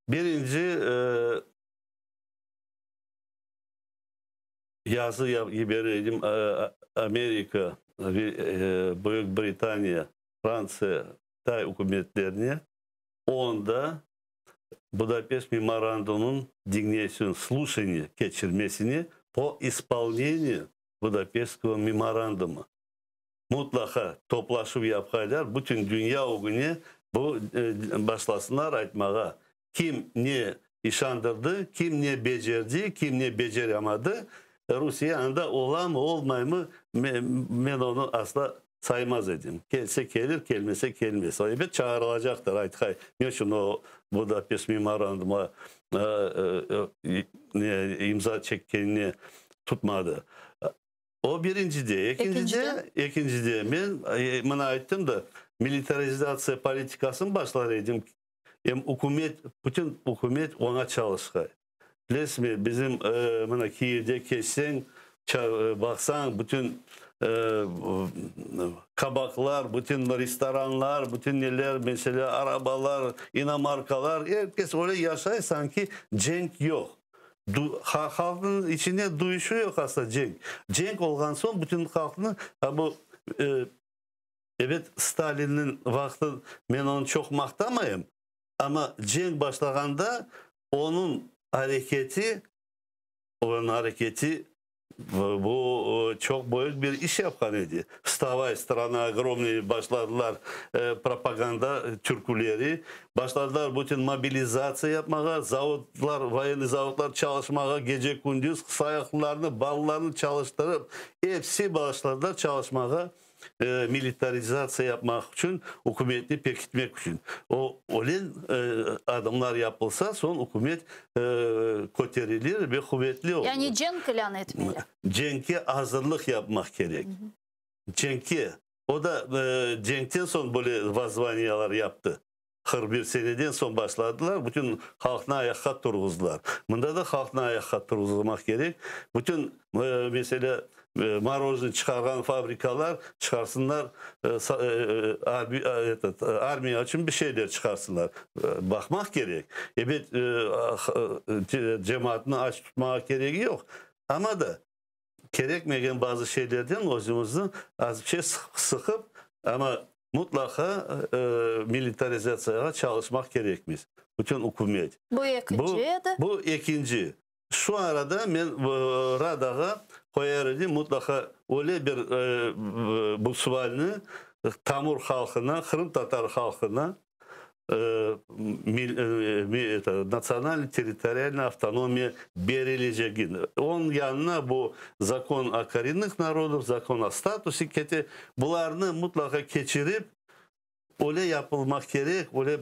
Birinci yazı yiberir edim Amerika, Büyük Britaniya, Frantsiya, Qıtay ükümetlerine, onda Budapeşt memorandumınıñ diñleşüv, sluşaniye, keçirmesine po ispolneniyu Budapeştskogo memoranduma. Mutlaqa toplaşuv yapqaylar, bütün dünya ögüne bu başlasınlar aytmağa, kim ne işandırdı, kim ne becerdi, kim ne beceremedi, Rusiye anda olamı, olmaymı, men onı asla saymaz edim. Kelse kelir, kelmese kelmez. O ebet çağırılacaqtır, aytqay, ne içün o Budapest memorandumğa imza çekkenine tutmadı. O birincide. Ekincide, ekincide men mına ayttım da, militarizatsiya politikasını başlar edim. Em ükümet, bütün ükümet oña çalışqay. Bilesizmi, bizim mına Kiyevde keçseñ, baqsañ, bütün kabaklar, bütün restoranlar, bütün neler, meselâ, arabalar, inomarkalar, er kes öyle yaşay, sanki cenk yoq. Halqnıñ içinde duyuşı yoq asla cenk. Cenk olğan soñ bütün halqnı, bu, ebet, Stalinniñ vaqtı, men onı çoq maqtamayım, amma cenk başlağanda onıñ areketi, onıñ areketi bu çoq büyük bir iş yapqan edi. Vstavay, strana ogromnaya başladılar propaganda türküleri, başladılar bütün mobilizatsiya yapmağa, zavodlar, voyennıy zavodlar çalışmağa gece-kündüz, sayaqlılarnı, balalarnı çalıştırıp, episi başladılar çalışmağa. Militarizatsiya yapmaq içün, ükümetni pekitmek içün. O, öyle adımlar yapılsa, soñ ükümet köterilir ve quvetli olur. Yani cenk ilân etmeli. Cenkke azırlıq yapmaq kerek. Cenkke. O da cenkten soñ böyle vozvaniyalar yaptı. 41 seneden soñ başladılar, bütün halqnı ayaqqa turğuzdılar. Mında da halqnı ayaqqa turğuzmaq kerek. Bütün, meselâ, morojnıy çıqarğan fabrikalar çıqarsınlar, etot, armiya içün bir şeyler çıqarsınlar. Baqmaq kerek. Ebet, cemaatnı aç tutmağa keregi yoq. Amma da kerekmegen bazı şeylerden özümizni az bir şey sıqıp, amma mutlaqa militarizatsiyağa çalışmaq kerekmiz, bütün ükümet. Bu ekinci edi. Bu ekinci. Şu arada men Radağa qoyar edim mutlaqa öyle bir bu sualni tamır halqına, qırımtatar halqına, Natsional-territorialnıy avtonomiya berilecegini. Onıñ yanına bu Zakon o korennıh narodov, Zakon o statuse kete. Bularnı mutlaqa keçirip, öyle yapılmaq kerek, öyle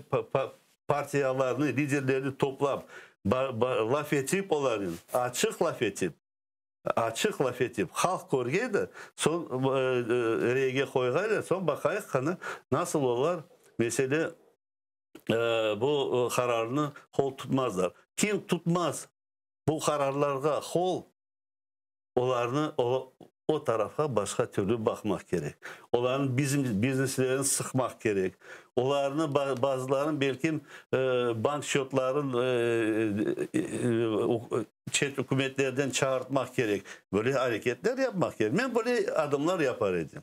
partiyalarnı, liderlerni toplap, laf etip olarnen, açıq laf etip, açıq laf etip, halq körgeydi, soñ reyge qoyğaylar, soñ baqayıq qani, nasıl olar, mesele, bu qararnı qol tutmazlar. Kim tutmaz bu qararlarğa qol, olarnı o tarafqa başqa türlü baqmaq kerek. Olarnıñ bizneslerini sıqmaq kerek. Olarnı bazılarınıñ belkim bank scotların çet ükümetlerden çağırtmaq kerek. Böyle areketler yapmaq kerek. Men böyle adımlar yapar edim.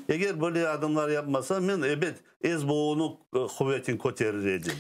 Eger böyle adımlar yapmasam, men, ebet, SBUnıñ quvetini köterir edim.